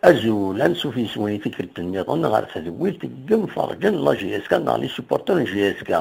أزول نسوفي سويني فكرة النظام غير تذويل تقم فرجن لا جي اس كا لي سوبورتور جي اس كا.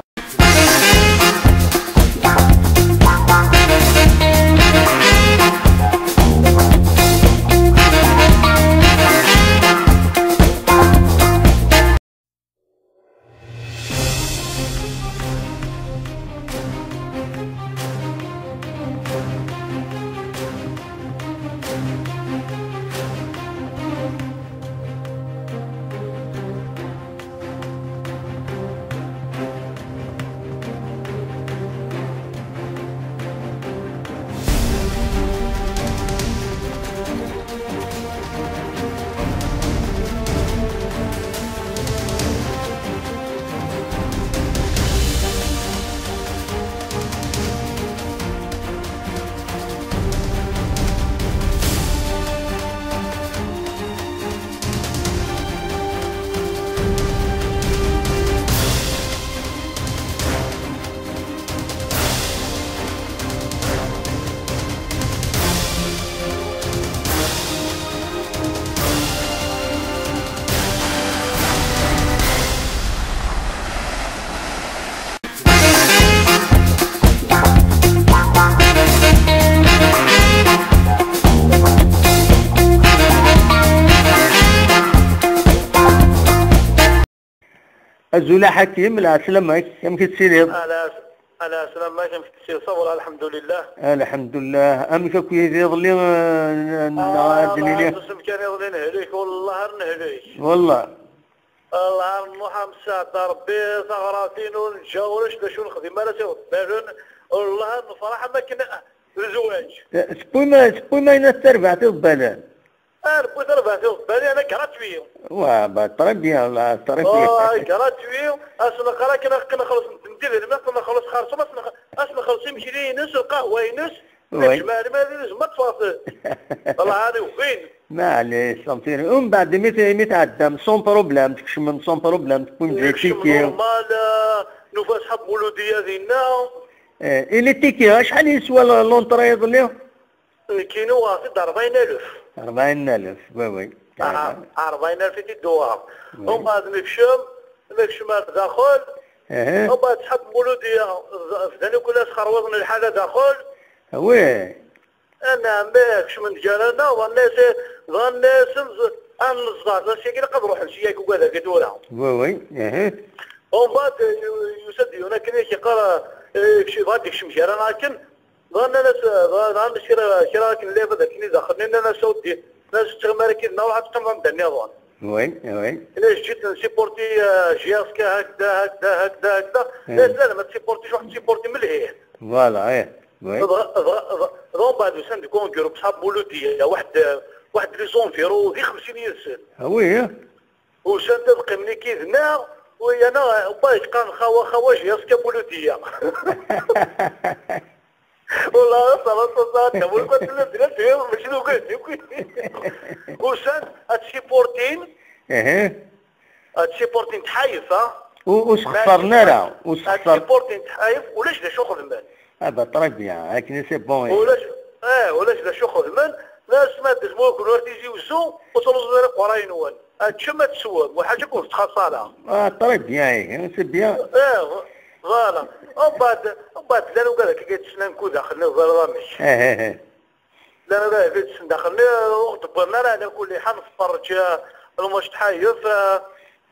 الزولا حكيم العسلامة كم كتسيري؟ على سلامة كم كتسير صبر الحمد لله. الحمد لله. أمك كي يظلي نعدلي كان يظلي نهليك والله نهليك. والله الله نروح مساعد ربي ثغراتين ونتجاورش باش نخدم لا تيغبالون والله نفرح ما كنا الزواج. سبوي ما يناس تربع تيغبالان. ربي تربع تيغبالي انا كراتوي. واه très bien والله très bien. gratuit اسنقرا كنخلص ندير الماء كنخلص خارصو اسنخلص يمشي لي نص القهوة ينس ما ما تفاصل والله هذا وين معليش فهمتيني. ومن بعد مي تعدى sans problème تكشم sans problème تكون des tickets normal نوفا صحاب مولوديه ديالنا. ايه les tickets شحال يسوى l'entrée يظلي؟ كينو واصل 40000. 40000 oui oui 40000 تيدوها. ومن بعد نكشم داخل. ومن بعد صحاب مولوديه فداني كل خروض من الحالة داخل. oui انا ماكش من ديالنا والناس الناس النزار ناس كي نقدر نروح نمشي ياك وكذا كدوره. oui oui اها. ومن بعد يسد هنا كان كيقرا شي غادي يكشم جيران لكن ظن ناس ظن شرا كن لي هذاك اللي دخلني انا سودي ناس تغمر كي نروح تقم النظام. oui oui علاش جيت نسيبورتي JSK هكذا هكذا هكذا هكذا. لا لا ما تسيبورتيش واحد تسيبورتي من الهيه. voilà ايه oui. دون بعد وسان ديكون groupe صحاب مولوديه واحد les environs دي 50 سنة. oui وسان تبقى ملي كيذنا وي انا بايك قان خوا خوا JSK مولوديه. والله صلاة صلاة والله لا ماشي لو قلت وسان اتسيبورتين. ايه اتسيبورتين تحايف وسخسرنا راه وسخسر اتسيبورتين تحايف ولاش دا شو خدمان. ابا très bien لكن c'est bon ولاش ولاش دا شو خدمان ناس ما تزموك ورتيجي وزو وصلوا قراين وان هادشي ما تسوى وحاجه كنت خسارة. très bien c'est bien. voilà. ومن بعد لا لو قال لك كيتسنى نكون داخلنا البرنامج. اه لا لا كيتسنى داخلنا وطبنا راه على كل حال نتفرج الماتش تحايف.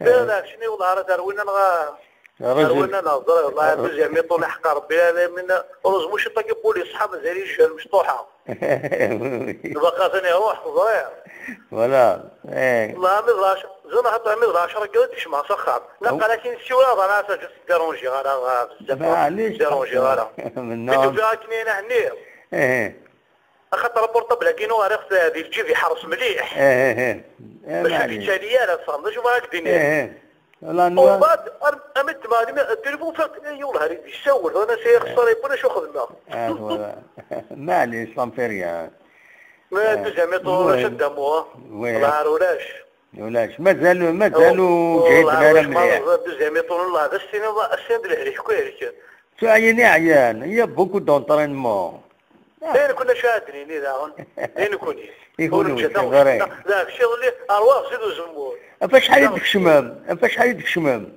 لا شنو والله راه داروينا داروينا نهضر والله مزيان طول حق ربي من رز مش طاكي بولي صحاب مازال يجهل مشطوحه. بقى ثاني روح صغير. voilà ايه والله مي زعما حتى مي 10 قلت مع سخر لا لكن السيوله انا déranger غير بزاف معليش déranger غير من فيها كنينه هني. ايه خاطر portable كينو غير خص هذه الجيب يحرص مليح. ايه ايه باش التالية لا تصام شوف راك ديني. ايه لا ومن بعد امد مالي التليفون فات يولها يسول انا سي خسر يبون شو خدمة. معليش ça fait rien. ما deuxième mi-temps شدموها والله ولاش ولاش مازالوا جايب لنا مليح. deuxième mi-temps والله هذا السنة السنة الهريك كويرك عيني عيان il y a beaucoup d'entraînement. لين كنا شادرين اذا لين كوني يكونوا vrai. ذاك الشيء اللي ارواح زيدو زمور. فاش حال يدك شمام؟ فاش حال يدك شمام؟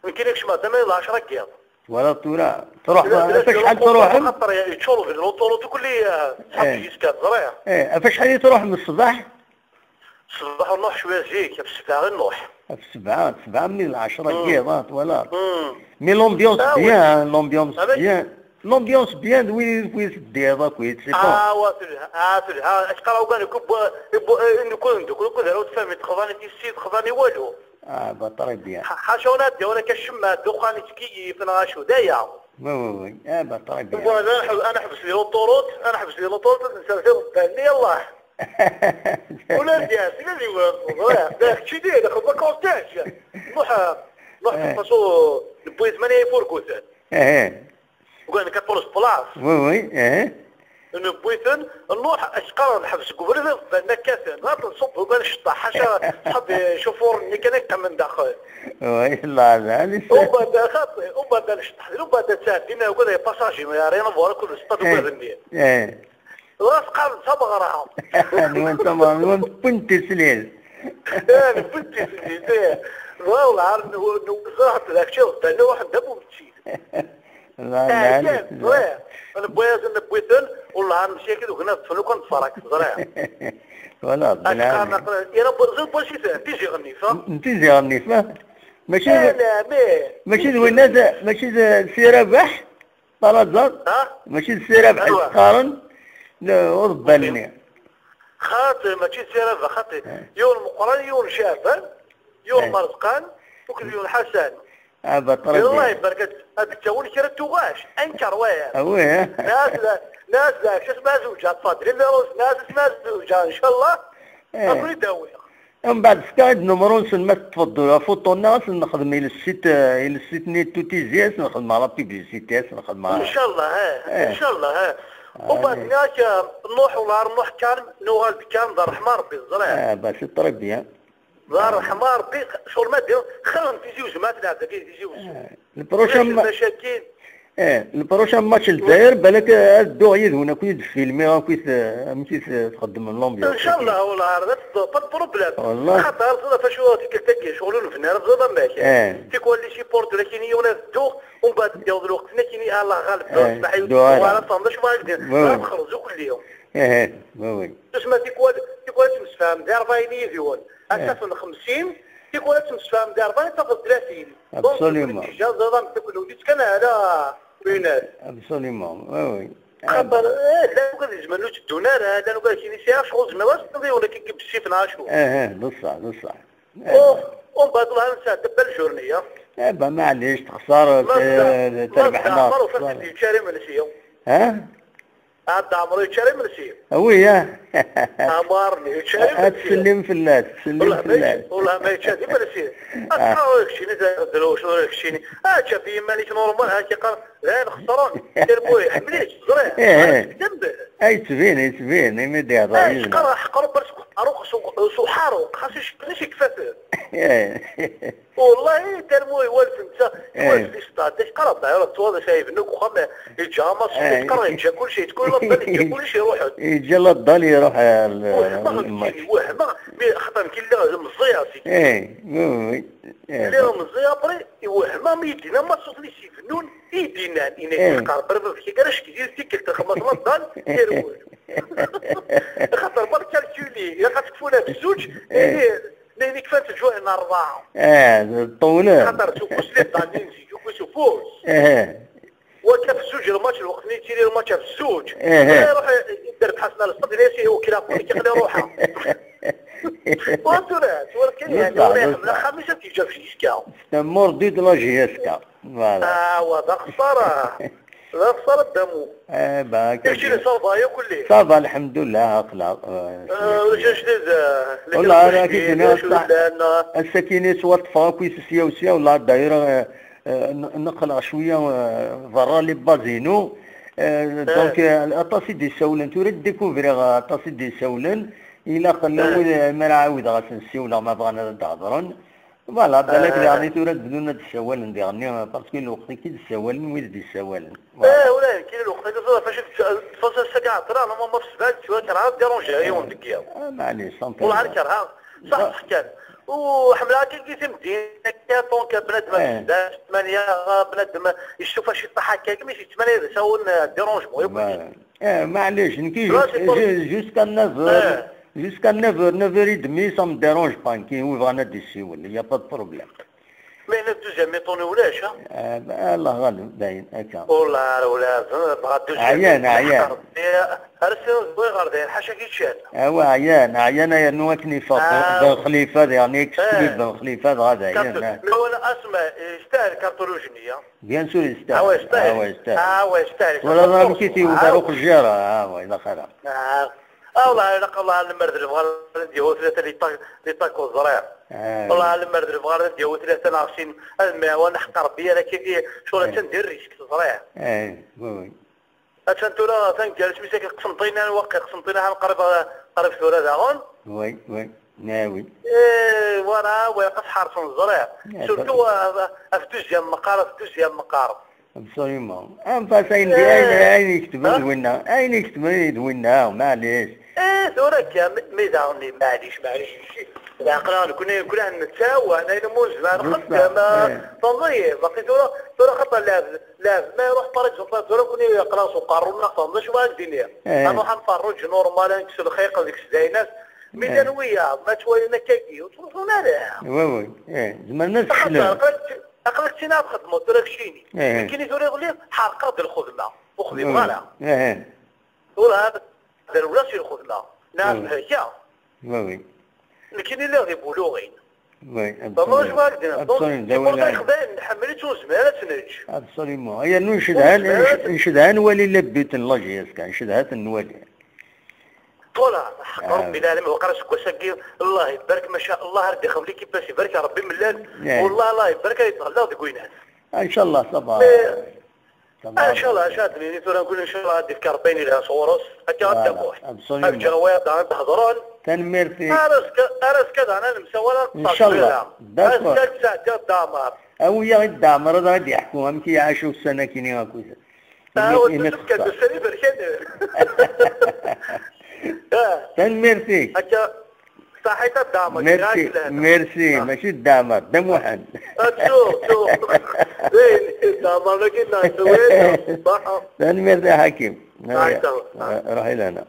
يمكن يك شمام 8 10 كيض. ولا تورا تروح فاش حال تروح؟ خاطر يتشورو في l'autoroute كل صحاب JSK زريع. ايه فاش حال تروح من الصباح؟ الصباح نروح شوية زيك في 7 غير نروح. في 7 من 10 كيضات ولا. mais l'ambiance bien، l'ambiance bien، l'ambiance bien وين وين دير كويت c'est bon. اه تلها اش قراو كان يكب نكون دوك كون تفهمي تخضاني تيسي تخضاني والو. اه bah très bien. حاشا ولا دي ولا كشمات دخاني تكيف نغاشو دايا. oui oui oui اه bah très bien. انا حبس لي l'autoroute، انا حبس لي l'autoroute نسافر بالي يلاه. ولا ديال سيدي داك الشيء ديال ما كونتاش نروح نروح فاسو نبوي 8 فوركوتان. ايه وكان 14 places. oui oui ايه نبويتن نروح اشقر نحبس قبل بان كاسن غادي نصب وكان الشطه حاشا صحابي شوفور اللي كان يقطع من داخل. oui الله لا وبعد خاطي وبعد الشطح وبعد ساعتين وكذا passagers ما rien à voir كل سطاد وكذا. ايه راس قال صبغ نوان تمام نوان بنتي سليل. ايه بنتي سليل والله عارف نوزعت ذاك الشيء انا واحد دابا ومشيت. لا لا لا انا بويا نبويتن والله نمشي كي دوك ناس تفلو كنتفرج زريع. voilà انا زيد بوشي تيجي غني فا تيجي غني فا ماشي لا ماشي وين ماشي سي رابح طرزان ماشي سي رابح قارن ورباني خاطر ماشي سي رابح خاطر يوم مقران يوم شعبان يوم مرزقان وكل يوم حسن. الله يبارك هذاك التاون كي توغاش انكر واه واه ناس ناس لا شو اسمها زوجها تفضلي ناس اسمها زوجها ان شاء الله اكون داوي. من بعد فكا numéro ما تفضلوا فوتو ناس نخدم الى ال site الى ال site ني توتيزياس نخدم على publicité نخدم ان شاء الله ها ان شاء الله ها. وبعد هناك نروح ولا نروح كان نوغال كان دار حمار ربي الزرع. اه bah c'est très bien دار حمار ربي شغل ما دير خلهم تيجي ما تلعب تيجي ال prochain المشاكل. ايه ال prochain match الجزائر بالك الدو غير هنا كنت filmer كنت مشيت تخدم l'ambiance ان شاء الله. والله هذا pas problème والله خاطر فاش تلك شغل الفنان زاد ماشي تيكون les supporters لكن ولا الدو ومن بعد ديال الوقت لكن الله غالب اسمح لي ولا فهمت ما غادي نخرجوا كل يوم. ايه oui oui تسمى تيكون تيكون تمسفهم ديال 40 يديون اكثر 50 تيكون تمسفهم ديال 40 تاخذ 30 absolument. déjà زاد تكون وليت كان على وينات absolument oui oui خاطر لا وكان زمان لو تدونا لا لو كان كاين سي شغل زعما واش ولا كيكب السيف نعاشو. اه بصح بصح. ومن بعد الله نسى دابا ال journée. اه معليش تخسر تربح ناس. يشاري من سيو. ها؟ عاد عمرو يشاري من سيو. oui عمرني يشاري من سيو. تسلم في الله تسلم في الله. والله ما يتشادي من سيو. اه كشيني دروش كشيني اه شافي مالك normal ها كيقال غير خسران دير حمليش زريع. ايه اي تبين اي تبين اي مدي هذا. قرا حقرو برس اروق سحارو خاص يشكلش كفاف. والله ترموي والف انت والف ستاد قرا بعد تو شايف انك وخا يجا ما قرا يجا كل شيء تكون لا كل شيء يروح يجا لا الضال يروح الماتش. وهما خاطر كي لا مزيان سي. ايه oui اللي مزيان après وهما ما يدينا ما صوت لي سي فنون يدينا انا قرا في كراش كيدير تيك خمس الضال يرول خاطر برك calculer الا غتكفونا بزوج لان كفات جوعنا اربعة. اه طولة خاطر تفوز لي ضامنين تفوز فوز. اه وكا في الزوج الماتش الوقت اللي تيري الماتش في الزوج. يروح يدير حسن الصد لا هو كلا كيخلي روحه. وانتورات ولكن يعني ولا خمسة تيجا في JSK. mordu de la JSK. voilà. اه وهذا خسارة. لا خسارة الدمو. اه باك. كلشي ça va يا كلي. ça va الحمد لله اخلاق. جديد والله انا كي السكينة سوا طفا كويس سيا وسيا والله دايرة نقلع شوية برا les بازينو donc اطاسي دي ساولن تريد découvrir اطاسي دي ساولن الا خلاو ما نعاود غاس نسيولا ما بغانا نهضرن voilà بالك يعني تورد بدون السوال ندير parce que الوقت كي السوال ويد السوال. ولا كاين الوقت فاش فاش الساعة 10 انا ما في السبعة تشوف كرهه déranger يوم دقيقة. معليش والله كرهه صح كان وحملها كي تمدين donc بنادم 8 بنادم يشوف شي طاحه هكاك ماشي 8 ساون dérangement. معليش نكي jusqu'à 9 jusqu'à 9h, 9h30, ça me dérange pas, كي يبغى ديسيول, y a pas de problème. mais انا deuxième mi-temps ولاش؟ الله غالب باين هكا. والله ولا بغا deuxième عيان عيان. ارسل زوي غردين حاشا كيتشال. ايوا عيان عيان يا نو كنيفه بن خليفة يعني كسبي بن خليفة غادا عيان. هو انا اسمع يستاهل carton rouge. bien sûr يستاهل. هو يستاهل. هو يستاهل. ولا راه كيتي ودارو الجاره ها هو الى خير. والله لق الله المرد البغال ديال ثلاثة لي طاكو الزرير. والله المرد البغال ديال ثلاثة ناقصين وانا حق ربي انا كي شغل تندير risque الزرير. oui اتنتولا تنجلس مساك قسنطينه نوقع قسنطينه قرب قرب ثورة داغون. oui oui ناوي. voilà ويقف حارس الزرير surtout في deuxième مقارب في deuxième مقارب. absolument انفاس اين اين يكتب دوينا اين يكتب دوينا معليش. ثورك ميداني معليش معليش العقل كنا نتساوى انا موز نخدم تنظيف باقي ثورة ثورة خطر لاعب ما يروح par exemple ثورة كنا يقرا وقارنا تنظيف شو الدنيا نروح نفرج normal نكسر الخيق ديك الزينات ميدان ويا ما توالينا كاكي وتروحوا لا oui oui زعما الناس اقلك تينا بخدمة ثورة شيني كاين ثورة يقول لي حرقه ديال الخدمة وخدم voilà ولا دار ولا شي الخدمة نعم هكا oui لكن اللي غادي بولوغين oui حملت زمان تنج absolument هي نشدها نشدها نولي لبيت la JSK نشدها نولي طولة حق ربي العالمين وقرا سكوساكي الله يبارك ما شاء الله ربي يخليك كيفاش يبارك ربي ملال والله الله يبارك يتهلا ديك وينات ان شاء الله صباح ان شاء الله شادني ثورة نقول ان شاء الله غادي في كربين لها صورس هكا غادا بوح هكا ويا تحضرون تنمير فيك اراسك انا المساواة ان شاء الله اراسك ساعة ديال الدمار او يا غير الدمار هذا غادي يحكوا هم كيعيشوا السنة كاينين هاكا تنمير فيك هكا صحيت الدعمر merci merci ماشي الدعمر دا محمد شوف شوف وين الدعمر لكن وين صح تنمير يا حكيم روح الى هنا.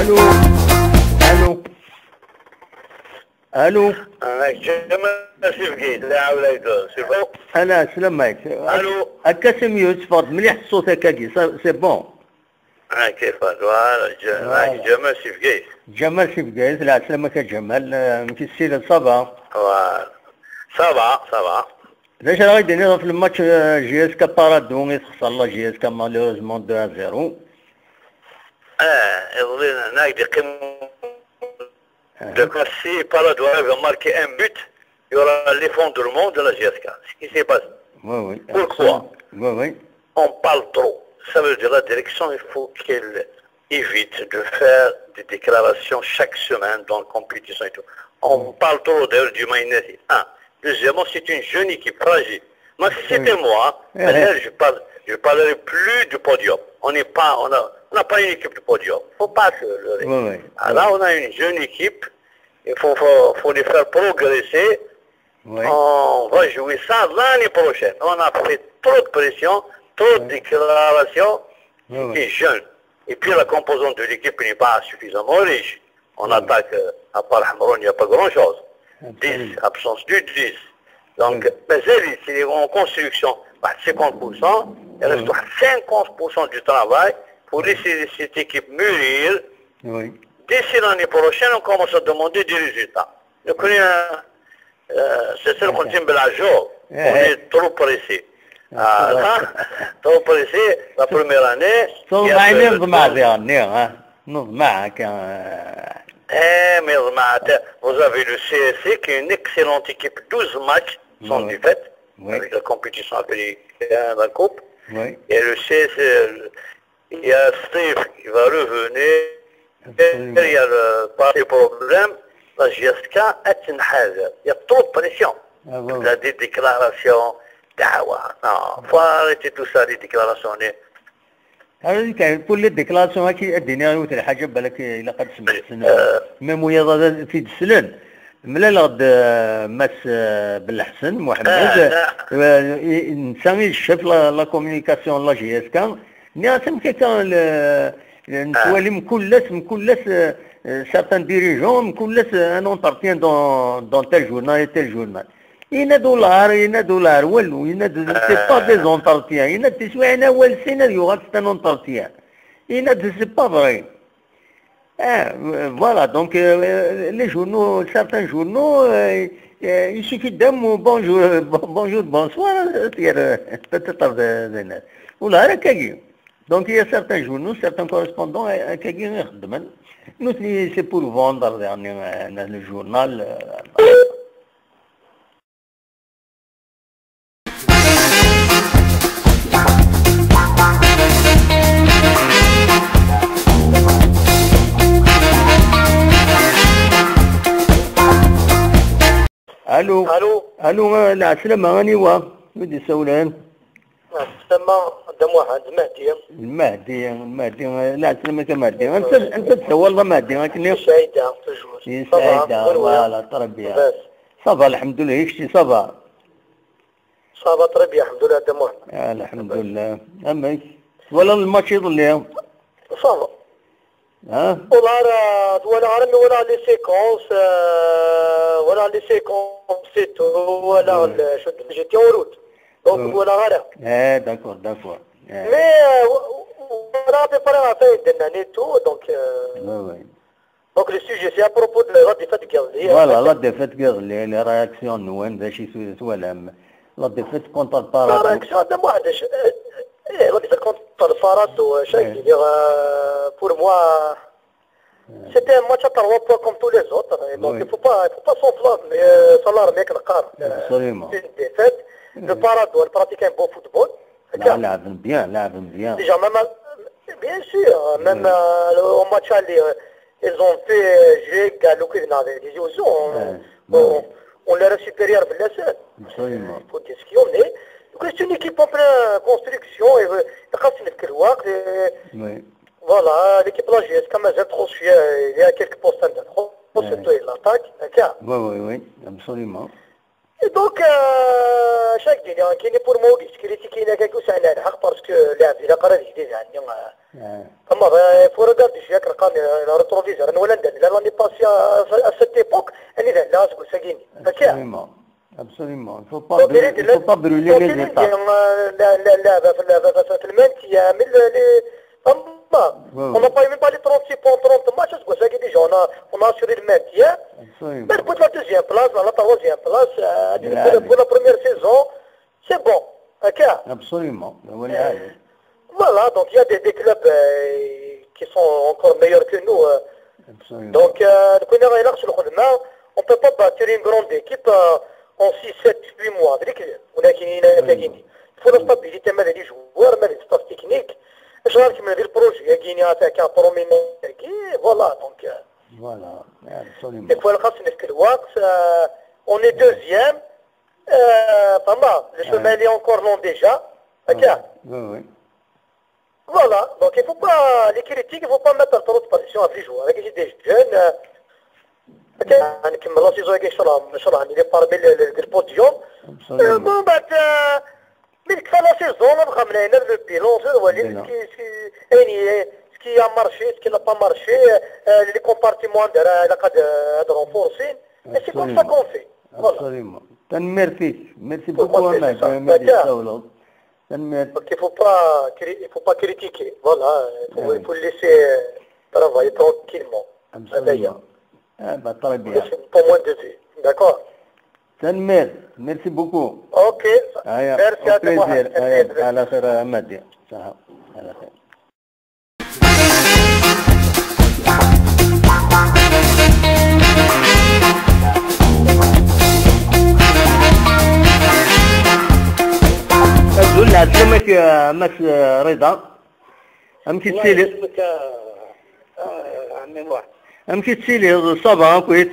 الو الو الو انا سلام عليك. الو هكا سي يوسف مليح الصوت هكاكي c'est bon. كيف voilà جمال سيفكيس. جمال سيفكيس لا سلامك يا جمال مكي السيدة ça va ça va ça va. علاش راه غادي في الماتش JSK Paradou يخسر la JSK malheureusement 2-0. يظل هناك قيم. Donc si Paradou arrive à marquer un but, il y aura l'effondrement de la JSK. Ce qui s'est passé. Oui, oui. Pourquoi? Oui, oui. On parle trop. Ça veut dire la direction, il faut qu'elle évite de faire des déclarations chaque semaine dans la compétition et tout. On parle trop d'ailleurs du Maïnesi. Un. Deuxièmement, c'est une jeune équipe fragile. Moi, si c'était moi, je parlerais plus du podium. On n'est pas, on n'a pas une équipe de podium. Il ne faut pas se leurrer. Oui, oui. Là, on a une jeune équipe. Il faut les faire progresser. Oui. On va jouer ça l'année prochaine. On a fait trop de pression, trop de déclarations. Oui, oui. C'est jeune. Et puis la composante de l'équipe n'est pas suffisamment riche. On attaque, à part Hamroun, il n'y a pas grand-chose. 10, absence du 10. Donc, c'est en construction, 50%, il reste 50% du travail pour laisser cette équipe mûrir. Oui. D'ici l'année prochaine, on commence à demander des résultats. Donc, c'est celle qu'on dit jour. On est trop pressé. Trop pressé, la première année. Mais vous avez le CSC qui est une excellente équipe, 12 matchs sans défaite, avec la compétition africaine, la coupe. Oui. Il y a le CS, il y a Steve qui va revenir. Absolument. Il y a pas de problème. La JSK est une haze. Il y a trop de pression. Ah, ouais, La ouais. déclaration, دعوة. Non, faut arrêter tout ça, les déclarations. هذه كل les déclarations هاكي اديني وث الحاجه بالك الا قد سمعت même ويا في دسلن ملال غد ماس بالحسن محمد انسان شاف la communication la JSK ني كيكا نتوالي مكلس certains dirigeants مكلس un entretien dans tel journal tel journal إنا دولار إنا دولار والو إنا c'est pas des entretiens إنا تسوينا وال سيناريو غاد c'est un entretien إنا c'est pas vrai. Voilà, donc les journaux, certains journaux, il suffit d'un mot, bonjour, bonjour, bonsoir, peut-être. ولا هكاكي. Donc il y a certains journaux, certains correspondants هكاكي يخدمن. Nous, c'est pour vendre يعني le journal. الو الو الو العسلامة غاني وا ودي سولان السلامة قدام واحد المهدي المهدي المهدي العسلامة المهدي انت تسوى الله مهدي لكن سعيدة toujours سعيدة voilà تربية ça va الحمد لله يكشي ça va ça va très bien الحمد لله قدام واحد الحمد لله اما ولا الماتش يظل ça va ها والله راه ولا عرمي ولا les séquences ولا les séquences c'est tout ولا شد j'étais en route donc ولا غير اه d'accord d'accord mais ولا préparé عطاي درنا نيتو donc donc le sujet c'est à propos de la défaite كيغلي voilà la défaite كيغلي les réactions نوان باش سوالم la défaite contre la réaction هذا ما عندش ايه la défaite contre الفارادو شايف pour moi c'était un match à 3 points comme tous les autres. Et donc, il ne faut pas s'enflammer, s'alarmer Absolument. C'est une défaite. Le Paradou, elle pratique un bon football. لا bien, لعب bien. Déjà, même, bien sûr, même au match aller, ils ont fait jouer Gallo qui venait des on leur est supérieur de la scène. Absolument. Il faut dire ce qu'on est. Donc, c'est une équipe en pleine construction. Et, oui. Voilà, l'équipe la JSK مازال تخص فيها il y a quelques postes عندها تخص surtout l'attaque هكا. Oui oui oui, absolument. Et donc chaque دنيا كاين pour moi كريتيكينا كاكو ساعنا الحق parce que لاعب الى قرا جديد يعني اما faut regarder شي رقم la rétroviseur ولا ندير l'année passée à cette époque اني لا تقول ساكيني هكا. Absolument. Absolument. Il faut pas brûler les étapes. لا لا لا في ال maintien من On n'a pas même pas les 36 points, 30 matchs, parce que déjà on a assuré le maintien. Mais pour la deuxième place, la troisième place, pour la première saison, c'est bon. Ok. Absolument. Voilà, donc il y a des clubs qui sont encore meilleurs que nous. Absolument. Donc, on ne peut pas bâtir une grande équipe en 6, 7, 8 mois. Il faut la stabilité, mais les joueurs, mais les staff technique. اش غادي كيما ال projet كاين تاع كان promis voilà donc voilà absolument ديك فوا خاص نفك الوقت on est deuxième فما le chemin il est encore long déjà هكا oui oui voilà donc il faut pas les critiques il faut pas mettre trop de pression في les joueurs كاين des jeunes هكا نكمل la saison ان شاء الله ان شاء الله ندير parmi ال podium من بعد من كفا la saison نبقى من هنا le bilan هو اللي يعني ce qui a marché ce qui n'a pas marché les compartiments دار قد هاد renforcé c'est comme ça qu'on fait. Absolument. Merci, merci beaucoup Ahmed. Donc il faut pas critiquer. Voilà, il faut laisser travailler tranquillement. Absolument. Ah bah très bien. C'est pour moi de vue. D'accord. تنمير merci beaucoup. OK merci à plaisir. على خير مهدي صح على خير. عسلامك ماس رضا. أمكي تسيلي عمي واحد. أمكي تسيلي ça va كويس.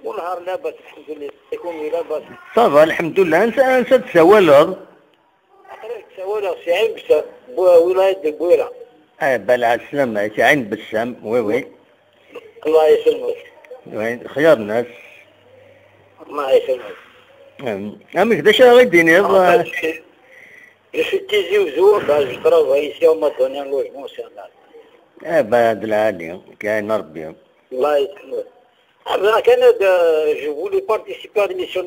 ونهار لاباس الحمد لله، يكون لاباس. ça va الحمد لله. انسى تسوالر. تسوالر سي عين بسام ولاية البويرة. بل على السلامة سي عين بسام. oui oui. الله يسلمك. oui خيار الناس. الله يسلمك. أمك داش غيديني. Je suis Tizi Ouzou, je travaille ici, on m'a donné un logement, c'est un بعد العالي كاين ربي. الله يسلمك. أنا كان je voulais participer à l'émission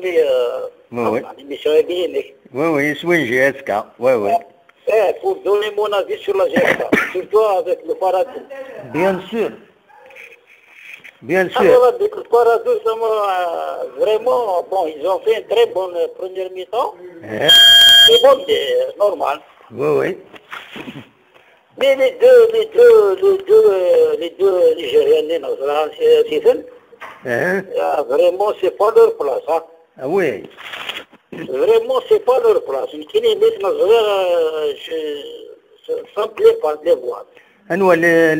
l'émission oui. Oui oui, سوين JSK. Oui oui. Eh, pour donner mon avis sur la JSK, surtout avec le Paradou. Bien sûr. Bien sûr. Alors avec le Paradou, vraiment, bon, ils ont fait une très bonne première mi-temps. C'est bon, c'est normal. Oui, oui. Mais les deux Nigériens, vraiment, c'est pas leur place. Hein. Ah oui. Vraiment, c'est pas leur place. Ça me plaît pas de les voir.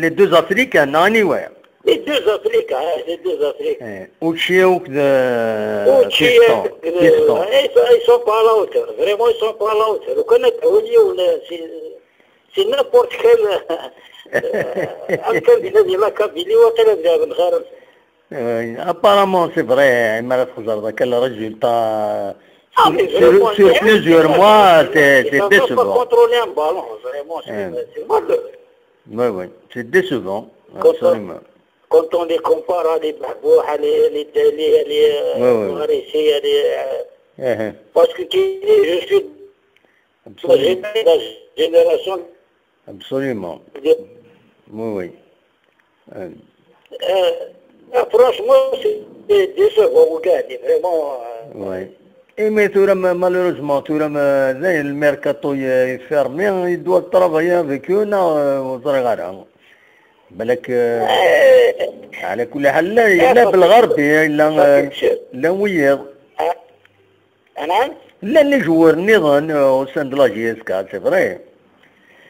Les deux Africains, anyway. Les deux Africains, les deux Africains. Uchi ou ils sont pas à la hauteur. Vraiment, ils sont pas à la hauteur. C'est n'importe quel. Apparemment, c'est vrai. Quel résultat sur plusieurs mois, c'est décevant. Ils contrôler un ballon, vraiment, c'est malheureux. Oui, oui, c'est décevant. Absolument. Quand on les compare à les Bahbouh, à les Marissi, à les... Parce que je suis de la génération... Absolument. Oui, oui. Franchement, c'est décevant, vraiment... Oui. Et mais malheureusement, le mercato est fermé, il doit travailler avec eux, non, بالك على كل حال لا لا بالغربي لا لا ويض. نعم. لا les joueurs نظن au sein de la JSK, c'est vrai.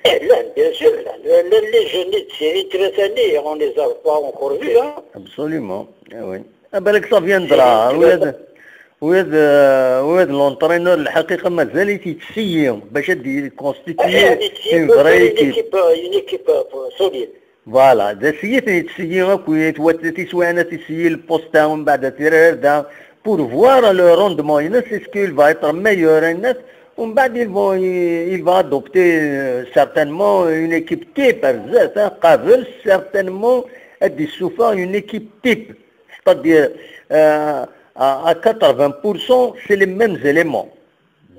لا bien sûr, les jeunes c'est très années, on les a pas encore vus. Absolument, oui. بالك ça viendra. وهذا وهذا l'entraîneur الحقيقه مازال يتسيي باش constituer une vraie équipe, une équipe solide. voilà دا سيت تسيي تسوي انا تسيي ال poste ومن بعد تير pour voir le rendement الناس est-ce qu'il va être meilleur الناس ومن بعد il va adopter certainement une équipe type بزاف قابل certainement ادي سوفا une équipe type, c'est-à-dire à 80% c'est les mêmes éléments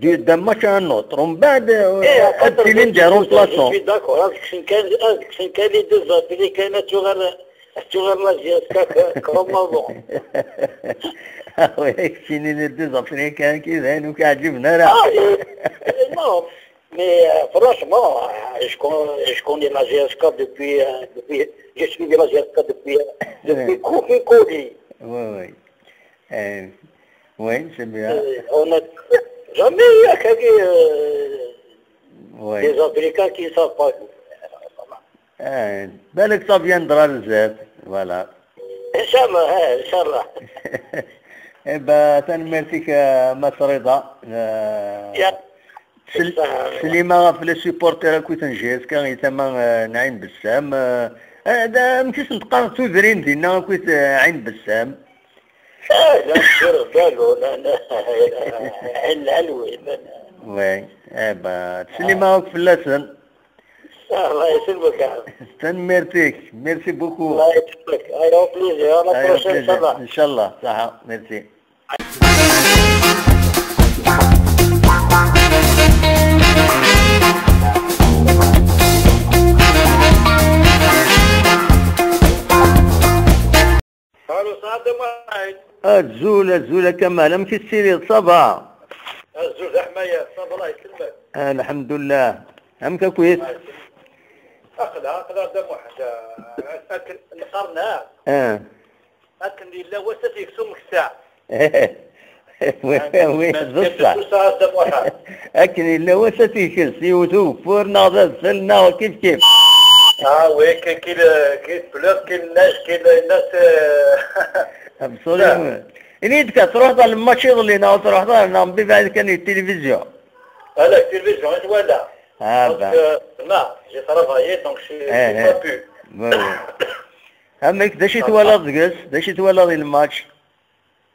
d'un match à un autre. ومن بعد ادي des remplaçants. Je suis d'accord. Avec les deux Africains, tu la JSK comme avant. Oui, كاينين les deux Africains كيبانو كيعجبنا راه. Non, mais franchement, je connais la JSK depuis je suis de la JSK depuis Koufi Kouli. Oui, oui. Oui, c'est bien. On n'a jamais eu des Africains qui ne savent pas. بالك ça viendra بزاف. Voilà. إن شاء الله, إن شاء الله. Eh ben, تنمرتك ماس رضا. سليمة في les supporters كويت JSK يتما نعين بسام. هذا مشيت نتقارن تودرين ديالنا كويت عين بسام. لا نشير بالو لا لا عين العلوي. oui eh ben تسليمة في اللسن. الله يسلمك. تنمرتك merci beaucoup. الله يسلمك. ايوا plaisir à la prochaine ان شاء الله. ان شاء الله صح ميرسي. الو سعد معاك. الزولة الزولة كمال مشي تسيري ça va. الزولة حماية ça va الله يسلمك. الحمد لله. عمك كويس؟ أقلع أقلع دم واحد أكل نقرنا. أكل لا وسط يكسوم الساعة. oui oui بصح لكن الا وسط يكس يوتو فورنا سلنا كيف كيف. اه oui كي كي كي بلوف كي الناس كي الناس absolument. إني تروح الماتش اللي ناو تروح نعم بعد كان التلفزيون. لا التلفزيون ولا. Ah non, j'ai travaillé donc je n'ai pas pu. أما داش يتوالى تجلس داش يتوالى الماتش.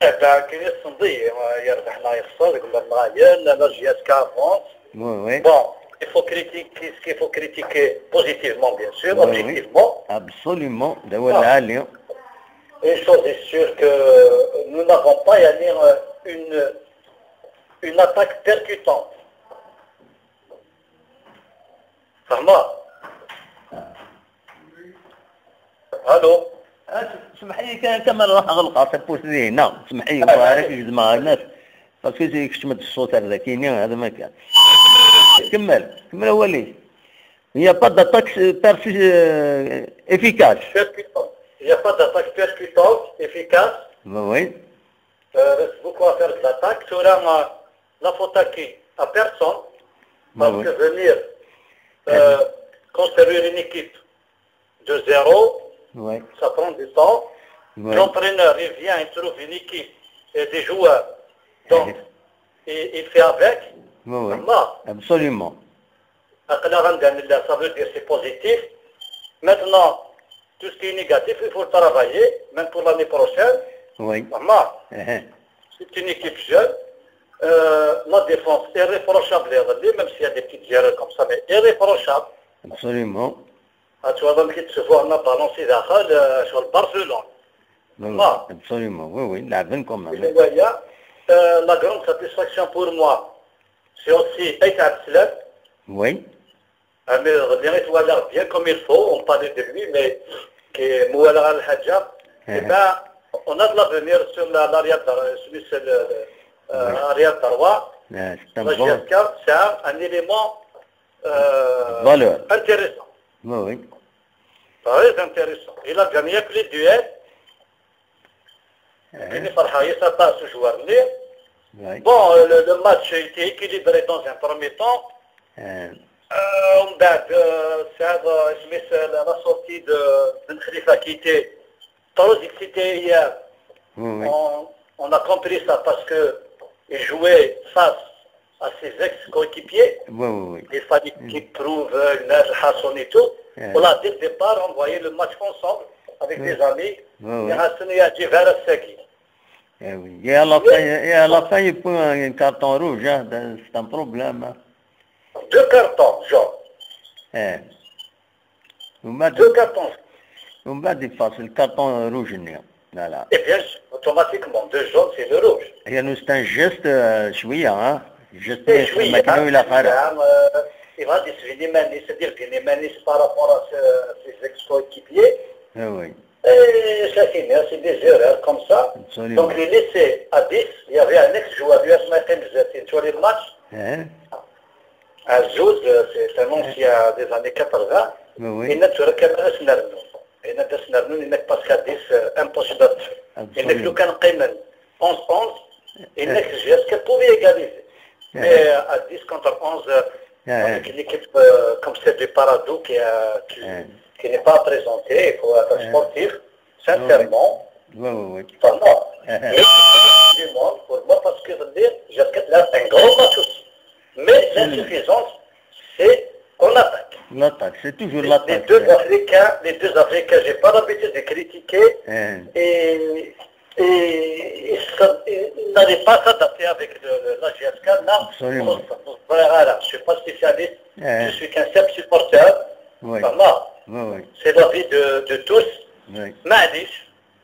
كاين الصندي يربحنا يخسر يقول لك غايل la JSK avance. Oui. Bon, il faut critiquer ce qu'il faut critiquer positivement bien sûr, objectivement. Absolument, ده هو العالي. Une chose est sûre que nous n'avons pas une attaque percutante. فهمت؟ الو اسمح لي كمال راح اغلق تبوس لي هنا اسمح لي بارك زعما الناس parce que كشمت الصوت هذا كاين هذا ما كان. كمل كمل هو لي Il n'y a pas d'attaque efficace. Il n'y a pas d'attaque percutante, efficace. Oui. Reste beaucoup à faire de l'attaque. Sur la faute à qui? À personne. Parce que venir construire une équipe de zéro, ça prend du temps. L'entraîneur, il vient, il trouve une équipe et des joueurs. Donc, il fait avec. Oui, absolument. Ça veut dire c'est positif. Maintenant, tout ce qui est négatif, il faut travailler, même pour l'année prochaine. Oui. C'est une équipe jeune. La défense est irréprochable, même s'il y a des petites erreurs comme ça, mais irréprochable. Absolument. Tu vois, donc, tu vois, on a balancé sur le Barcelone. Absolument, oui, oui, la veine quand même. La grande satisfaction pour moi, c'est aussi Aït Abdeslam. Oui. Mais bien comme il faut, on parlait de lui, mais qui est Mouala Al-Hadja, eh ben, on a de l'avenir sur l'arrière droit. La JSK, c'est un élément intéressant. Oui. Très intéressant. Il a gagné plus de duels. Ce joueur. Bon, le match a été équilibré dans un premier temps. La sortie de Ben Khalifa qui était trop excité hier. On a compris ça parce que il jouait face à ses ex-coéquipiers. Il fallait qu'il prouve une Hassan et tout. On a dès le départ envoyé le match ensemble avec des amis. Et Hassan a dit vers Saki. Et à la fin, il prend un carton rouge, hein, c'est un problème. Hein. Deux cartons, genre. Deux cartons. On va défacer le carton rouge. Voilà. Et bien, automatiquement, deux jaunes, c'est le rouge. Et nous, c'est un geste chouïa, hein. Geste chouïa. Il a fait. Il va c'est-à-dire qu'il est par rapport à ses ex-coéquipiers. Oui. Et ça finit, c'est des erreurs comme ça. Absolument. Donc, les laisser à 10, il y avait un ex-joueur du SMT, tu le match. Azouz, c'est un ancien des années 80. Il n'a pas qu'à 10, impossible. Il n'a que 11-11, il n'a que JSK pouvait égaliser. Mais à 10 contre 11, avec une équipe comme celle du Paradou qui n'est pas présentée, il faut être sportif, sincèrement. Oui. Du monde, pour moi, parce que JSK là, c'est un gros match aussi. Mais l'insuffisance, c'est en attaque. L'attaque, c'est toujours l'attaque. Les deux Africains, j'ai pas l'habitude de critiquer et ils n'allaient pas s'adapter avec la JSK. Non, absolument. Voilà, je ne suis pas spécialiste, je suis qu'un simple supporter. Oui. Oui. C'est l'avis de tous. معليش,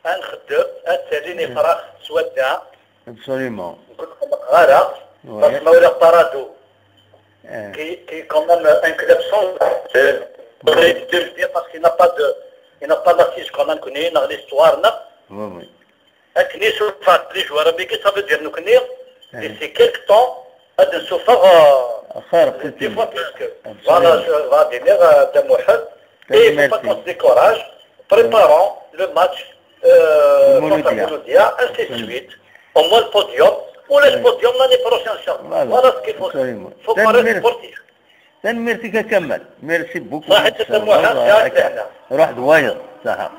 نخدم, تساليني فراغ سوداء. Absolument. Voilà. Parce que Paradou, qui est quand même un club sans parce qu'il n'a pas de, il n'a pas d'assise qu'on a connu dans l'histoire. Oui. Les joueurs, mais ça veut dire nous connaître. Et c'est quelque temps de se faire des fois plus que. Voilà, Vladimir Demouhed. Et il ne faut pas qu'on se décourage. Préparons le match contre Mouloudia, ainsi de suite. Au moins le podium. ولاش podium l'année prochaine ان شاء الله. voilà ce qu'il faut, faut paraître sportif. تنميرتك كمل، merci beaucoup. صحيح تسموها. روح دواير صح.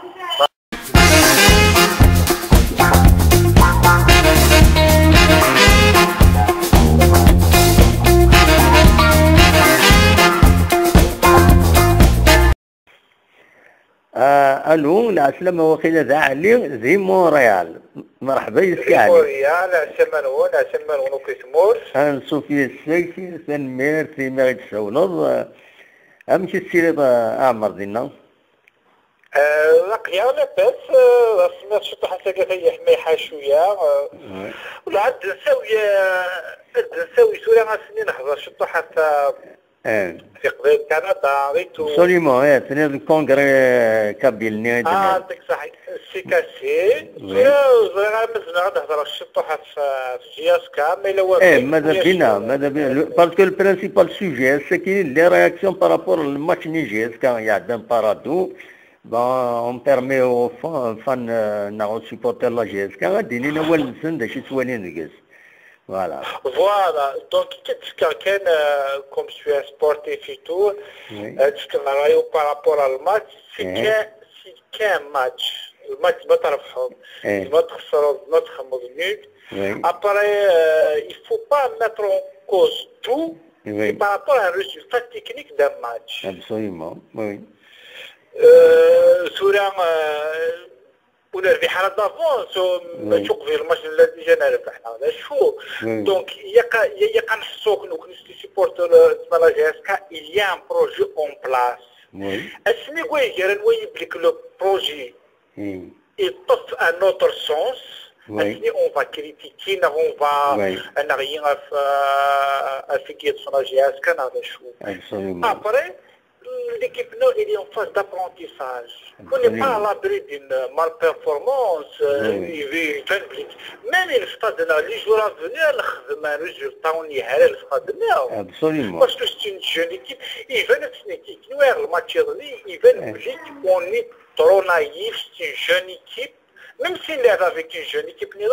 الو العسلامة وقيلة ذا علي ذي مونريال. مرحبا يسك علي. مونريال عسلامة عسلامة ونوكي تمور. نصوفي السيك ثنمير في مغيد سولض. أمشي السيرة أعمر دينا. لقيا لاباس سمعت شي حتى كثير حميحة شوية. ولا عاد نساوي سوريا غاسني نحضر شي حتى في قبل كندا ريتو absolument. ايه تني ال congrès kabyle ني عندك صح CKC زعما مازال غنهضر الشطوحه في JSK mais لو ايه ماذا بينا ماذا بينا parce que ال principal sujet c'est que les réactions par rapport الماتش ني JSK يعدم Paradou bon on permet aux fans ناغ supporters la JSK غادي لينا هو نسند شي سوالين نكس. Voilà. Voilà. Donc, quelqu'un, comme je suis un sportif et tout, oui. Par rapport au match, c'est qu'un match. Le match va notre nul. Après, il ne faut pas mettre en cause tout. Oui. Par rapport à un résultat technique d'un match. Absolument, oui. ولا ربحنا d'avance تشوف في الماتش اللي جانا ربحنا شو. donc يا نحسوك نكون supporters تما la JSK il y a un projet en place. اسمي كوي ويبليك le projet يطف un autre sens. اسمي on va critiquer on va انا غير في كي la JSK هذا شو. après l'équipe nord elle est en phase d'apprentissage. On n'est pas à l'abri d'une malperformance. Même le stade, les jours à venir, le résultat, on y est le stade. Absolument. Parce que c'est une jeune équipe. Ils veulent une équipe. Nous, le match, ils veulent on est trop naïf, c'est une jeune équipe. Même s'il est avec une jeune équipe, mais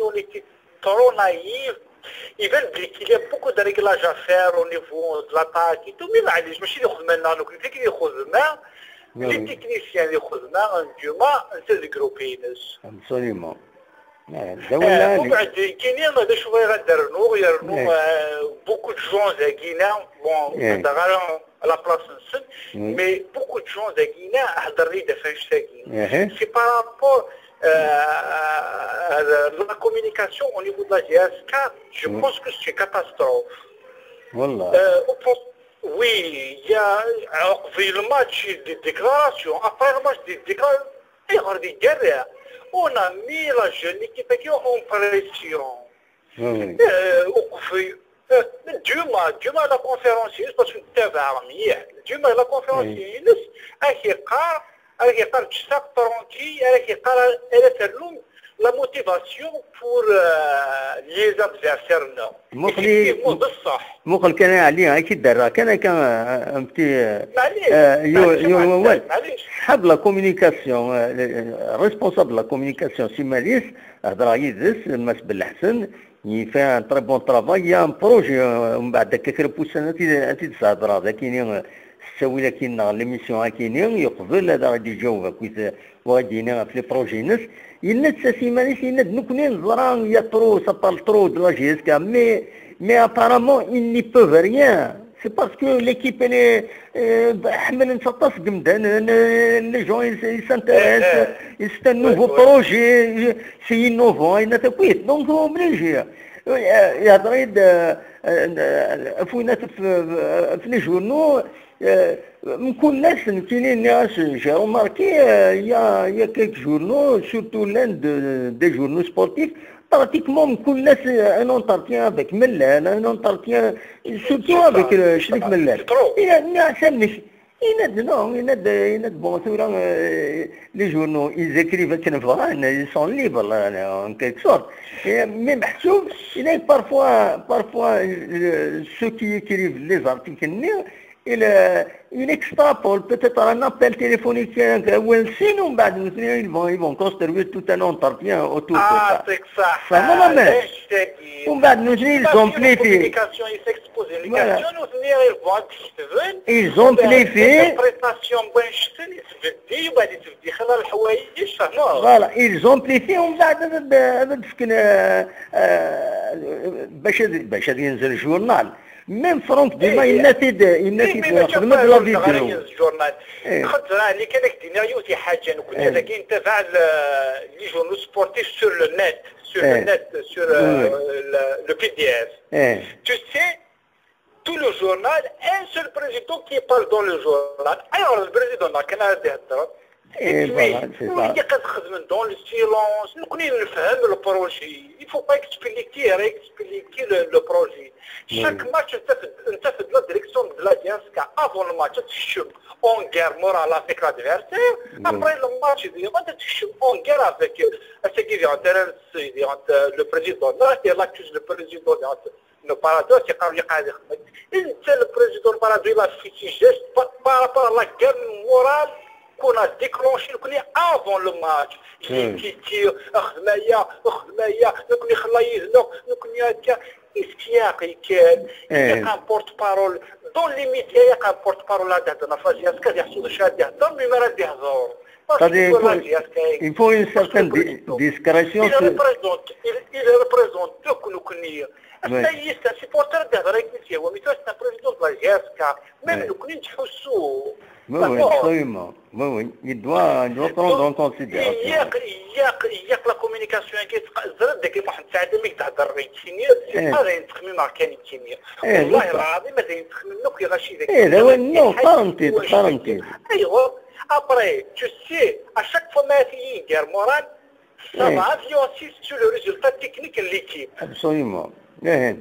on était trop naïf. Ils veulent qu'il y a beaucoup de réglages à faire au niveau de l'attaque et tout, mais معليش ماشي اللي خدمنا ناكل فيك اللي خدمنا les techniciens اللي خدمنا ديما انت الجروبينس. Absolument. ومن بعد كاينين هذا شويه غندرنو يرنو beaucoup de gens زاكينا bon غير la place نسن mais beaucoup de gens زاكينا هضر لي دافاش ساكين c'est par rapport la communication au niveau de la JSK, je pense que c'est une catastrophe. Voilà. Oui, il y a le match des déclarations, après le match des déclarations, on a mis la jeune équipe en pression. Oui. Duma la conférence, parce que Duma la conférence, راك يقال تشتاق tranquille راك يقال الا ترلوم la motivation pour les adversaires. مخلي بصح مخل كان عليه اكيد دار كان كان un petit يو حاب la communication responsable la communication سي ماليس هضر يدس ماس بالحسن il fait un très bon travail, il y a un projet من بعد كيكربو سنه تهضر هذا كاين تسوي لكن l'émission كاينين يقبل هذا غادي يجاوبك وغادي ينا في les projets نس إلا تساسيمانيس إلا نكوني نزرا y a trop ça parle trop de la JSK mais apparemment ils n'y peuvent rien. C'est parce que l'équipe elle est حمل نسطاس قمدان les gens ils s'intéressent, c'est un nouveau projet, c'est innovant, il تكويت donc obligé يهضر فوينات في les journaux من كل ناس كاينين ناس j'ai remarqué y a quelques journaux surtout l'un des journaux sportifs pratiquement من كل ناس un entretien avec ملال un entretien surtout avec شريف ملال الى يناد non يناد يناد bon ثورا les journaux ils écrivent كان فغان ils sont libres en quelque sorte mais محسوب الى parfois ceux qui écrivent les articles il extrapole peut-être un appel téléphonique sinon بعد ils vont construire tout un entretien autour de ça. فهمنا ومن بعد نجي ils amplifient ils amplifient voilà ils amplifient ومن بعد تفكن باش ينزل ال journal même فرونك ديما يناتي يخدم la vidéo ال journal خاطر اللي كان دينيريو في حاجة كنا ذاك انت les journaux sportifs sur le net sur le net sur le PDF tu sais tout le journal un seul président qui parle dans le journal alors le président كان يهضر اي voilà c'est ça اللي كتخدم dans le silence نكوني نفهم le projet il faut pas expliquer expliquer le projet chaque match انت في la direction de la JSK avant le match تشوف en guerre morale avec l'adversaire après le match انت تشوف en guerre avec ce qui vient le président l'accuse le président le Paradou تيقرا قاعد يخدم انت le président Paradou il a fait geste par rapport à la guerre morale qu'on a déclenché avant le match. كي خدمايا خدمايا نكوني خلايزنا نكوني هكا اسكياق كان يلقى porte-parole dans les médias يلقى porte-parole هذا هضرنا ف la JSK يحسوا شاد يهضر mais ما راه يهضر. Il faut une certaine discrétion. Il représente, il représente tout نكوني. C'est un supporter تهضر هو mais c'est un président de la JSK même نكوني نحسوا. Oui, oui, absolument. Oui, oui. Il doit prendre en considération. ياك la communication كي زرد داك محمد سعد ملي تهضر كيمياء c'est pas غير تخميم راه كاين كيمياء والله العظيم ما زين تخمم لك غاشي ذاك. ايه non قارنتي قارنتي. ايوا après tu sais à chaque fois ما في guerre morale ça va influencer sur le résultat technique de l'équipe. Absolument. ايه.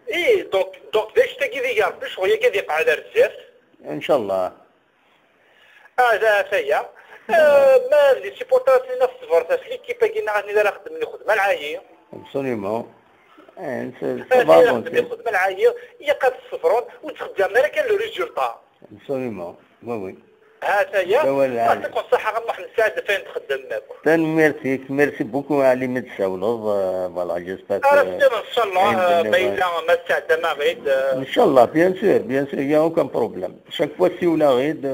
ايه donc باش تاكي ذي باش هي كي قاعدة بزاف. ان شاء الله. هذا فيا ما les supporters اللي نفس فرصة l'équipe كي غادي ندير خدم خدمة العاية. Absolument. خدمة العاية يقاد الصفرون وتخدم راه كان le résultat. Absolument. Oui oui. هذا هي يعطيكم الصحة غنروح نساعد فين تخدم. merci merci beaucoup علي متساولض voilà j'espère. ان شاء الله باينة ما تساعد ما غيد. ان شاء الله bien sûr bien sûr y a aucun problème chaque fois si ولا غيد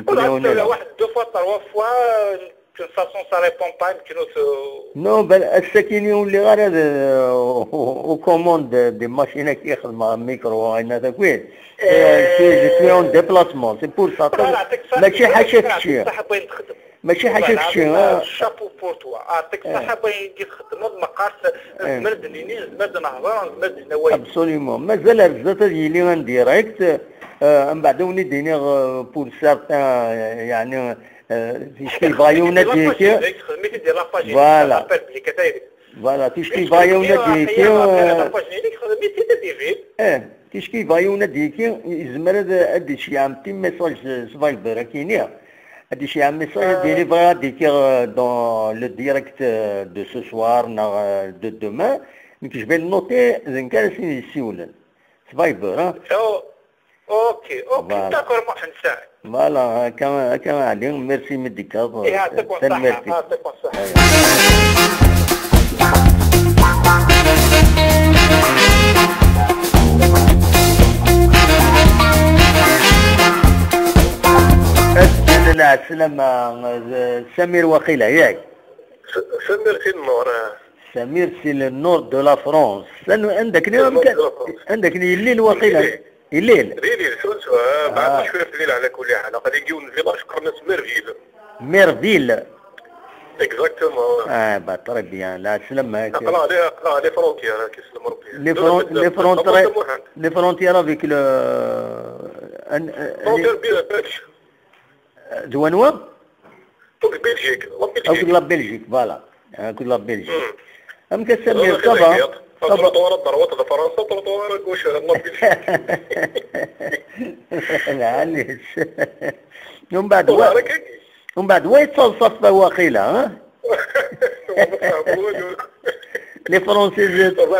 ولا واحد deux fois trois fois de toute façon ça répond pas يمكن. non بل الساكنين اللي غير aux commandes des machines كيخدم ميكرو هذا كوين je suis en déplacement c'est pour ça ماشي حاجة كثير ماشي حاجة كثير. chapeau pour toi يعطيك الصحة باين كي تخدم بمقاس زمرد نيني زمرد نهضر زمرد نوايا. Absolument مازال بزاف ديال en direct من بعد وني ديني pour certains يعني فيش كيبغيونا ديكي voilà voilà فيش كيبغيونا ديكي اه كيش كيبغيونا ديكي يزمر هادي شي عام petit message Viber كاينه هادي شي عام message ديالي بغا ديكي dans le direct de ce soir نا de demain je vais noter ذنكا سيولن Viber ها. OK OK d'accord محمد سعد. voilà كان عليهم ميرسي مديكا. يعطيكم الصحة يعطيكم الصحة. لا السلامة سمير وقيلة ياك. سمير سي النور. سمير c'est le nord de la France. عندك عندك الليل وقيلة. الليل الليل شو بعد شوية في الليل على كل حال غادي نجيو لل village قرنا ميرفيل. ميرفيل Exactement. اه bah très bien لا سلام. قرا عليه قرا عليه frontière كيسلم ربي. les frontières les frontières avec le frontière belge دوانوا donc Belgique la Belgique la Belgique voilà la Belgique ام كسمير ça va trottoir droite فرنسا trottoir gauche la Belgique. معليش ومن بعد ومن بعد وين تصف وقيله ها. les Français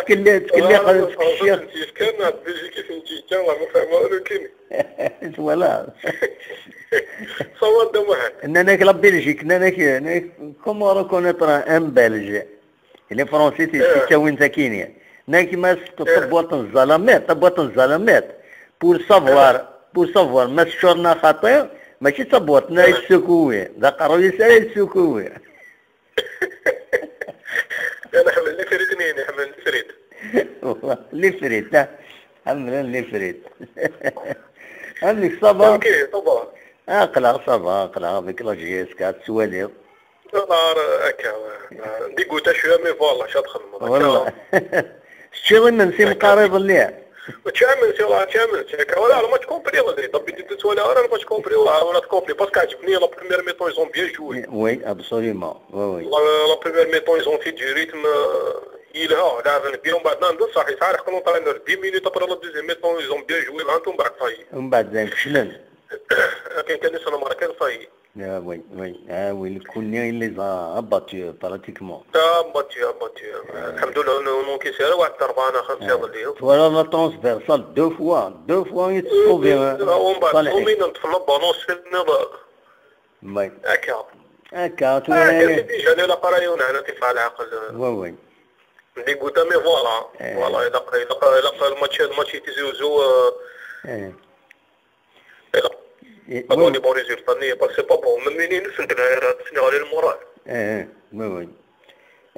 تكلي تكلي الشيخ كان بلجيكي فهمتي كان ما فاهم والو كاين voilà صواب واحد اننا la Belgique اننا comment reconnaître un Belge les Français تساوي ساكينيا ناكي ما تبوط الزلامات تبوط الزلامات pour savoir pour savoir ما شورنا خطير ماشي تبوطنا يسكوي ذا قرو يسال يسكوي. انا حمل les frites نيني حمل les frites les frites حمل les frites عندك ça va OK ça va اقلع ça va اقلع avec la JSK تسوالي نهار هكا dégoûté شوية mais voilà شاد خدمة والله شتي من سي مقارب اللي تشامل سي والله تشامل ولا ال match complet ولا d'habitude ولا راه ال match complet ولا complet parce que عجبني la première mi-temps ils ont bien joué. oui absolument oui oui la première mi-temps ils ont fait du rythme يلها لعبنا bien ومن بعد نندو صحيح صحيح كنا طالعين 10 minutes après la deuxième mi-temps ils ont bien joué لعبتهم بعد صاي ومن بعد زين فشلن كان كان سنة مرة ça y est. Ah oui, oui, ah oui, le Konya, il les a abattus pratiquement. Abattus, abattus. الحمد لله انه كيسير واحد 4 5 اللي voilà la transversale deux fois, deux fois يتصوفي ومن بعد ومين نطفنا بالونس في النظام. oui. هكا. هكا tu déjà لا قرايون على كيف على العقل. oui oui. dégoûté mais voilà. voilà الا الا الماتش تيزوزو. pas les bons résultats parce que c'est pas bon même نفنت تسني ال moral. ايه oui oui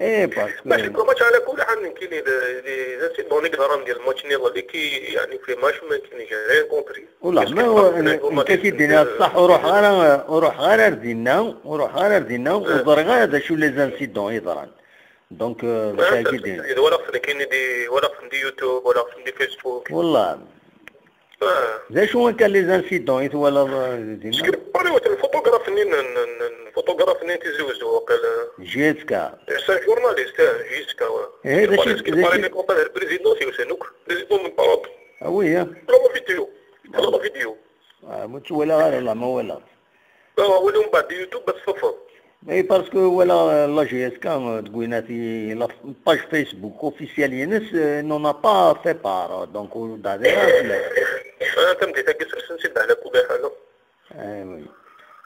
ايه parce que ماشي الماتش على كل حال كاين les incidents نقدر ندير الماتش اللي كي يعني في ماتش ما كاينش rien compris. والله ما هو انت كيدير الصح وروح غير وروح غير دينا وروح غير دينا وضر غير هذا شو les incidents يضران donc كيدير ولا في كاين des ولا في des YouTube ولا في des Facebook والله ذا شو كان les incidents يتوالا دينا الفوتوغراف نين الفوتوغراف نين تيزوزو وقال JSK c'est journaliste JSK. ايه ذا شي باري كونتر ال président c'est سنوك président من بارات. oui la vidéo la vidéo ولا غير لا ما ولا ولا من بعد يوتيوب بس صفر. اي parce que ولا la JSK تقولنا في la page Facebook officielle ينس n'en a pas fait part donc داير انا تمدي تاكي سنسيب على كل حال. اي oui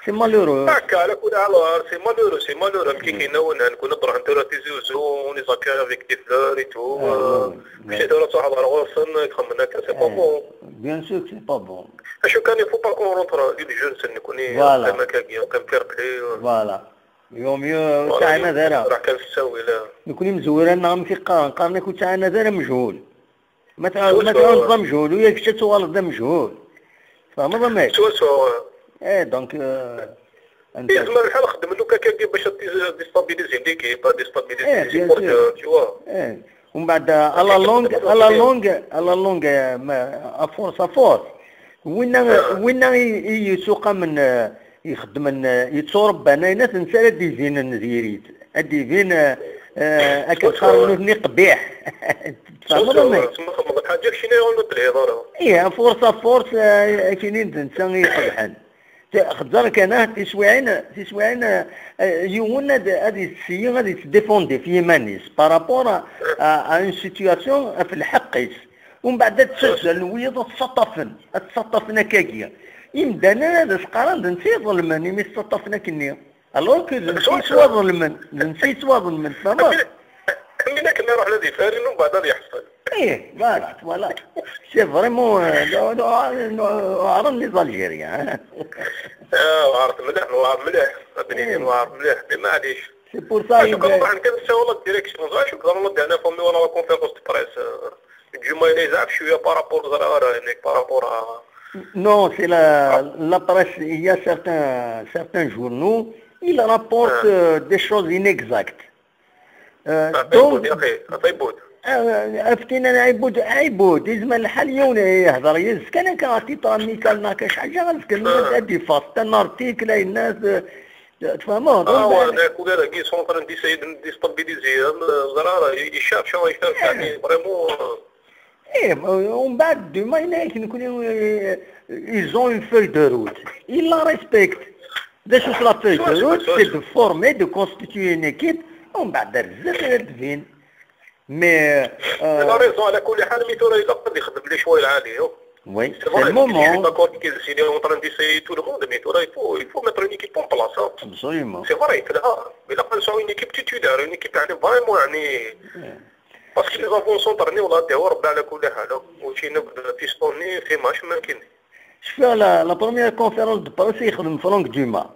c'est malheureux هكا على كل حال c'est malheureux c'est malheureux كي كاين نكون نروح نديرو تيزوزو on les accueille avec des fleurs et tout مشيت ولا صاحب على غوصن يخمم هكا c'est pas bon. bien sûr c'est pas bon. اشو كان il faut pas qu'on rentre les jeunes نكون كما كان fair-play voilà يوم يو تاعنا ذرا راه كان الساوي لا نكون مزوران نعم في قارن قارن كنت تاعنا ذرا مجهول ما تعاون مجهول وياك شتا توالد مجهول فاهم ضمير سوا سوا ايه donc انت زعما الحال خدم لو كان باش déstabiliser l'équipe déstabiliser les supporters tu vois. ايه ومن بعد à la longue à la longue à la longue à force à force وين وين يسوق من يخدم يتصورب انا ناس نسال ديزين نزيريت ديزين اكا قارنوني قبيح تفهم حاجة شنو الهضرة ايه force force كاينين انسان يقبحن خزرك انا تسويعين تسويعين يون هذه السي غادي تديفوندي في مانيس par rapport à une situation في الحقيس ومن بعد تسجل ويض تسطفن تسطفن كاكيا يمدانا هذا سقران نسي ظلمني مي تسطفنا كني alors que نسي سوا ظلمن نسي سوا ظلمن فهمت من كنا نروح لذي فارين ومن بعد يحصل ايه voilà voilà c'est vraiment عرف les Algériens. اه عرفت مليح وعرف مليح بنيني وعرف مليح معليش c'est pour ça شكرا كنساو la direction شكرا والله انا فمي ولا conférence de presse الجمعة يزعف شوية par rapport زرارة يعني par rapport. Non, c'est la presse, il y a certains journaux, ils rapportent des choses inexactes. Donc, افتينا عيبود عيبود يزمن الحال يوم يهضر يز كان كان titre amical ما كاش حاجة غير دي فاست un article الناس تفهموا. اه هذاك وقال كي sont en train d'essayer déstabiliser زرارة يشاف شو يشاف يعني vraiment. ايه ومن بعد دوما نكون ils ont une feuille de route, ils la respectent. ده شو la feuille de route, c'est de former, de constituer une équipe ومن بعد بزاف دفين. Mais la raison على كل حال mais تورا يقدر يخدم les choix العالي. Oui, c'est le moment. D'accord qu'il est en train d'essayer tout le monde, mais il faut mettre une équipe en place. Absolument. C'est vrai, mais là, on une équipe titulaire, une équipe vraiment, parce que les avant-centres, on a des ربي على كل حال وشي بيستوني في ماتش ما كاين. شفت la première conférence de presse يخدم فرانك دوما.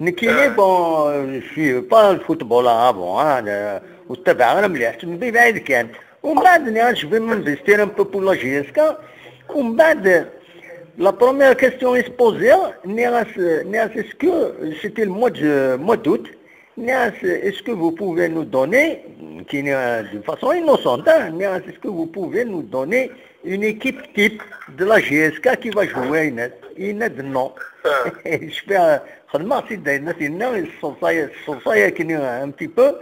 نكيني bon je pas ال football avant وتبع غير مليح من بعيد كان ومن بعد je vais m'investir un peu pour la JSK. ومن بعد la première question se posait نياس est-ce que c'était ال mois d'août نياس est-ce que vous pouvez nous donner d'une façon innocente نياس est-ce que vous pouvez nous donner une équipe type de la JSK qui va jouer يناد non. Je خدمة سيدي الناس الصوصايا كاين un petit peu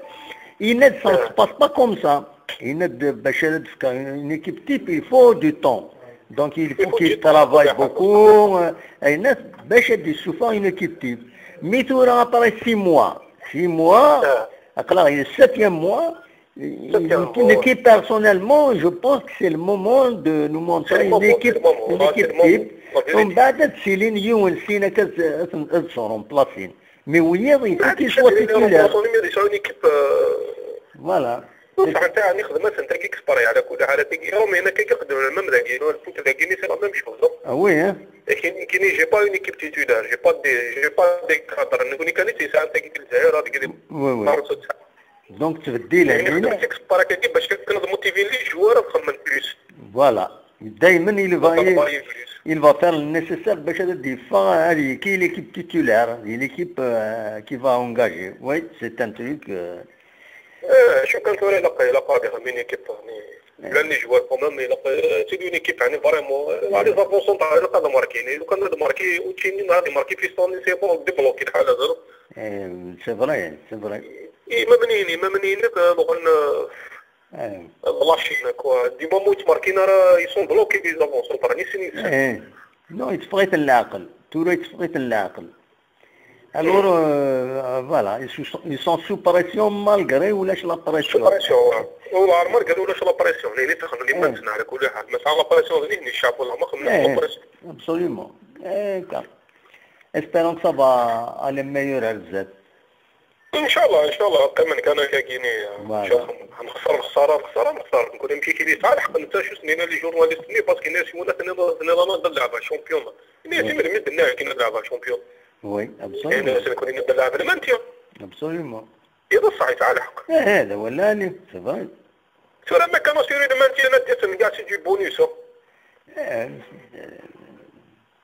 يناد ça se passe pas comme ça. يناد باش une équipe type il faut du temps. Donc il faut qu'il travaille beaucoup. الناس باش يسوفا une équipe type. Mais تورا après 6 mois 6 mois اقلا ال septième mois une équipe personnellement je pense que c'est le moment de nous montrer une équipe type. ومن بعد تسيلين يون سينا كتصورون بلاصين mais ويا il faut qu'il soit titulaire. Voilà. بصح انت يعني خدمة انت كي exprès على كل حال يوم هنا كي يقدم même ذاك ال foot ذاك c'est la même chose. Oui كاين j'ai pas une équipe titulaire j'ai pas des cadres نكون كان تي انت كي الجزائر هذيك oui oui donc تبديل يعني exprès كي باش motiver les joueurs تخمم plus. Voilà دائما il va faire le nécessaire باش هذا الدفاع هذه كي l'équipe titulaire l'équipe qui va engager. Oui c'est un truc. شو كان توري لا من équipe يعني لا les joueurs quand même c'est une équipe يعني vraiment les avant-centres تاع ماركيني لو كان ماركي وتشيني نهار ماركي فيستوني c'est bon débloquer الحالة زعما. C'est vrai c'est vrai. اي ما منيني لوغن lâcher quoi du moment تماركينا راه ils sont bloqués les avant-centres ني سيني. Non يتفغيت العقل تورا يتفغيت العقل. Alors voilà, ils sont sous pression malgré ولاش la pression. Sous pression والله malgré ولاش la pression اللي تخدم اللي ما على كل حال ما la pression اللي الشعب والله ما خدمنا la pression. Absolument. Eh espérons que ça va aller meilleur بزاف. ان شاء الله ان شاء الله قيما كان كايني ان شاء الله نخسر خسارة خسارة نخسر نكون نمشي كي تاع الحق انت شو سنين les journalistes ني parce que الناس ولا ثاني نلعبها champion الناس من مدنا كي نلعبها champion. Oui absolument. الناس نكون نلعب ال maintien. Absolument. اذا صحيح تاع الحق. هذا ولا لي c'est vrai. ترى ما كانوا سيري ال maintien ديت كاع c'est du bonus.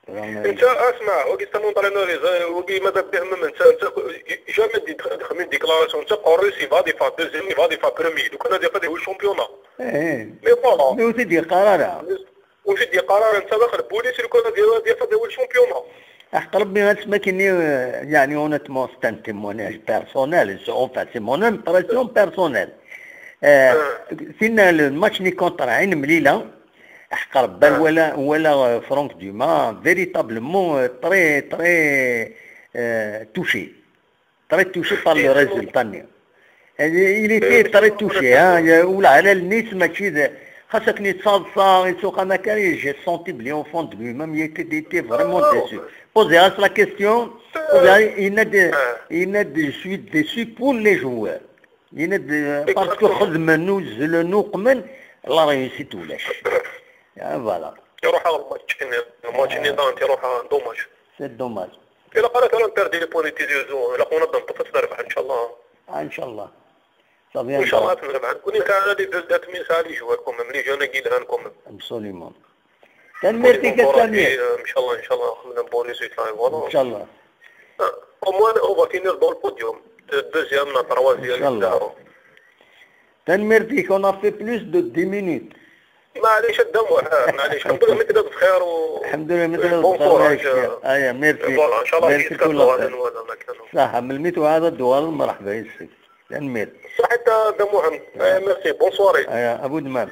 انت اسمع وكي l'entraîneur وكي ماذا بهم انت jamais دي تخمم déclaration انت قرر c'est va des fois deuxième va des fois premier لو كان دي هو ال championnat. Mais voilà mais وتدي قرار وتدي قرار انت داخل بوليس لو كان دي هو ال championnat. احق ربي ما كايني يعني honnêtement c'est un témoignage personnel enfin c'est mon impression personnelle. فينا الماتش ني contre عين مليله حق ربي ولا فرانك دوما véritablement très très touché très touché par le résultat. Il était très touché ولا على النيس ماشي خاصك نتصادصا يسوق ما كان j'ai senti بلي au fond de lui-même il était vraiment déçu. Posez la question, il a je suis déçu pour les joueurs. Il a parce que خدم نوزل نوقمن la réussite ولاش. Voilà. يروح على الماتش الماتش نظام تيروح dommage. C'est dommage. إلا قالت انا perdre les points تيزيزو إلا قونا نطفت نربح إن شاء الله. إن شاء الله. إن شاء الله تنربح نكون كان les deux من ساعة les joueurs quand même les jeunes كيدهان quand même. Absolument. كان ميرتي كتسامير. إن شاء الله إن شاء الله خدمنا bon résultat voilà. إن شاء الله. Au moins on va finir dans le podium deuxième لا troisième. إن شاء الله. تنميرتي on a fait plus de 10 minutes. معليش الدم معليش الحمد لله مثل بخير و الحمد لله مثل بخير. ايا ميرسي voilà ان شاء الله ميرسي كل صح من الميت وهذا الدوار مرحبا يسك تنمير صحيت دموهم merci bonne soirée. ايا ابو دمام.